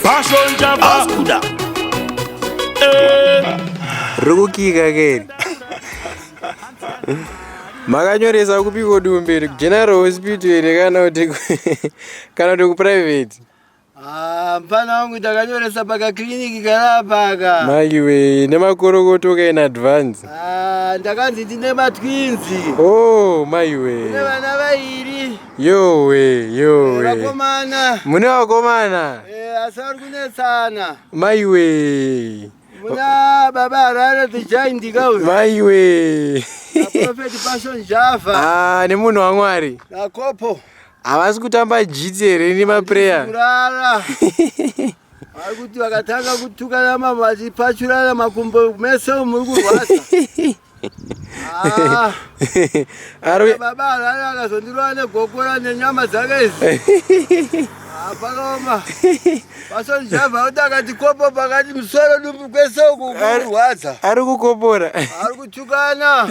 Passion Java. Askuda. Eh. Riri kukika keri. Makanyoresa kupiko dumbe general hospital here kana kuti kana kuti kuprivate? Ah, mfana wangu takanyoresa pakakliniki karapaka. Maiwe nemakorokoto ka in advance. Ah, ndakanzi ndine matwinzi. Oh, maiwe. Kune vana vairi. Yowe, yowe. Vakomana. Mune vakomana. Eh, asi vari kunetsana. Maiwe. Muna baba Harare the giant ka uyu. Maiwe. Prophet Passion Java. Ah, nemunhu waMwari. Nakopo. Havasi kutamba jitsi here nemaprayer? Kurara. Vari kuti vakatanga kutukana mama vachipachurana makumbo mese muri kurwadza. Ah. Ari Baba Harare akazondirova negokora nenyama dzake idzi. Ah, pakaoma. Passion Java kuti akati kopo pakati musoro dumbu kwese uku kurwadza. Ari kukopora. Ari kutukana.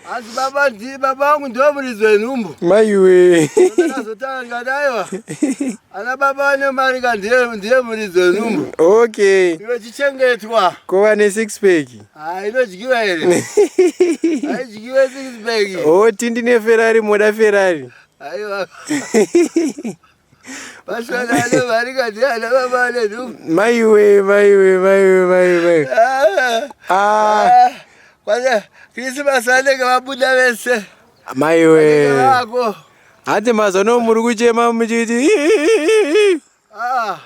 Hanzi baba ndi baba vangu ndivo muridzi wenhumbu. Maiwe. Ndakazotanga ndikati aiwa. Ana baba vane mari ka ndiye ndiye muridzi wenhumbu. Okay. Iwe chichengetwa. Kova ne six pack. Ah, inodyiwa here? Haidyiwe six pack. Oh, tindi ne Ferrari moda Ferrari. Aiwa. Passion ane mari ka ndiye ana baba vane nhumbu. Maiwe, maiwe, maiwe, maiwe. Ah. Ah, Ah, Kwanza Christmas vanenge vabuda vese. maiwe. Vako. Hanzi mazano muri kuchema muchiti. Ah.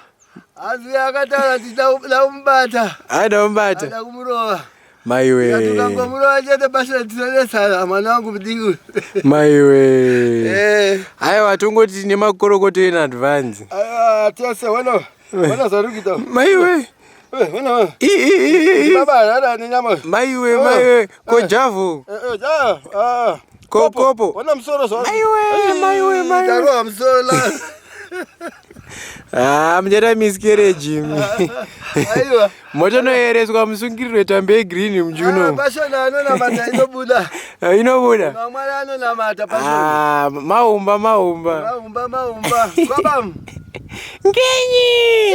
Hanzi akataura kuti ndakumubata. Aida mubata. Ada kumurova. Maiwe. Tukangomurova chete basa tinonetsana mwana wangu mudiki. Maiwe. Eh. Aiwa tongoti nemakorokoto in advance. Ah, tese wena. Wena zarukita. Maiwe. Wena. I, i, i, i. Baba harara nenyama. Maiwe, maiwe. Ko Javu. Eh, eh, ah, ah. Ko kopo. Wena musoro zwa. Maiwe, maiwe, maiwe. Tarova musoro la. Ah, muchaita miscarriage. Aiwa. Motonoereswa musungiriro tambe yegreen muchuno. Ah, Pashona anonamata inobuda. Inobuda. Mwari anonamata pashona. Ah, maumba maumba. Maumba maumba. Kwabam. Ngenyi.